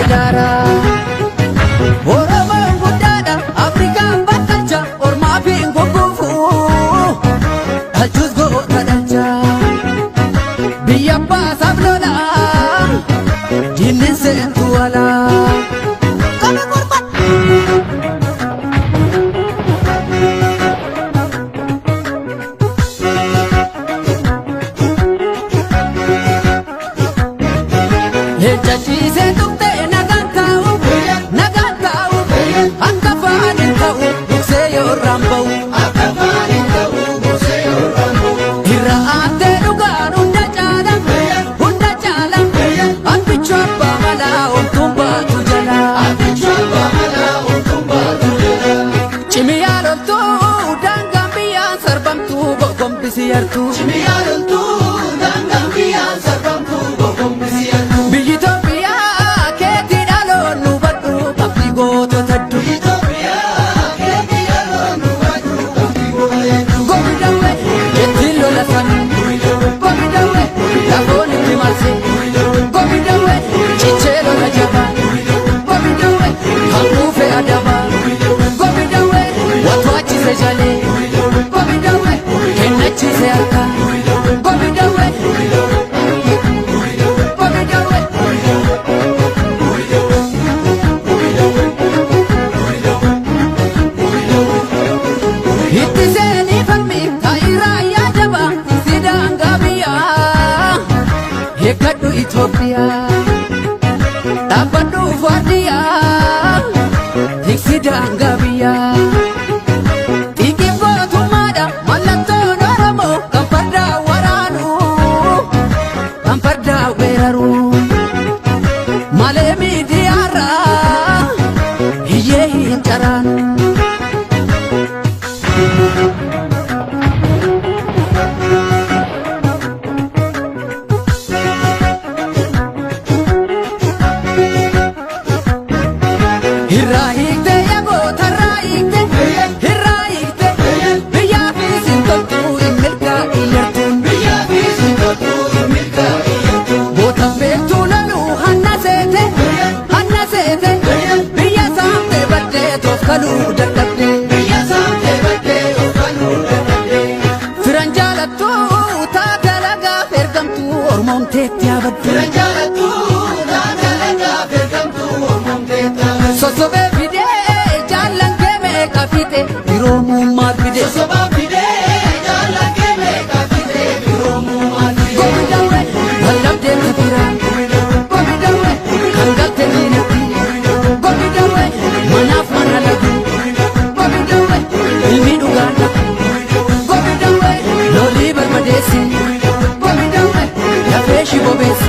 daaraa. Oromoon guddaadha Afrikaan bakkalcha ormaa fi hin gugguufu dhalchus goota dhalcha. Biyya abbaa saaf lola diinni seentu alaa. Qabe morma. Leenca ciisee tuqxee nagaan taa'u nagaan taa'u akka afaan hin ta'u duksee yoo irraan ba'u. Irra aantee dhugaan hunda caala hunda caala abbichuu abbaa malaa homtuun baatu jala. Cimiyaa loltuu daangaan biyyaan sarbamtuu gogombisi yartuu. Biyyi Itoophiyaa keetii dhaloon nu badhu qabdi gootota hedduu. Gobi dawwe ittiin lola sanii. Gobi dawwe lafoon itti marse. Gobi dawwe cichee lola jabaa. Gobi dawwe kan kuufe adabaa. Gobi dawwe watu achise jalee. Gobi dawwe kennachiise harka. Gobi dawwe. Gobi dawwe. Itti seenii falmi taayiraa yaadaba si daangaa biyyaa. Eeggadhu Itoophiyaa dhaabbadhu waardiyyaa tiksi daangaa biyyaa. Xiiqiin gootummaadha mallattoon Oromoo kan fardaa waraanu kan fardaa weeraru. Malee miidiyaarraa hiyyee hin caraanu. Irraa hiikte yagoota irraa hiikte irraa hiikte biyyaa fi sintoltuu hin milkaa'in yartuun. Goota beektuu loluu hanna seete hanna seete biyya saamtee baddee toof kaluu dadhabde. Firan jaalattuu taate alagaaf ergamtuu ormoomteetti yaabaddu. Sosobee fidee jaallan kee meeqa fixe firoomummaa fide. Gobi dawwe wallabdee kafiraa. Gobi dawwe kan galte diinatti. Gobi dawwe manaaf mana lagu. Gobi dawwe ilmi dhugaan dhabu. Gobi dawwe lolii barbadeessi. Gobi dawwe lafee shi bobeessi.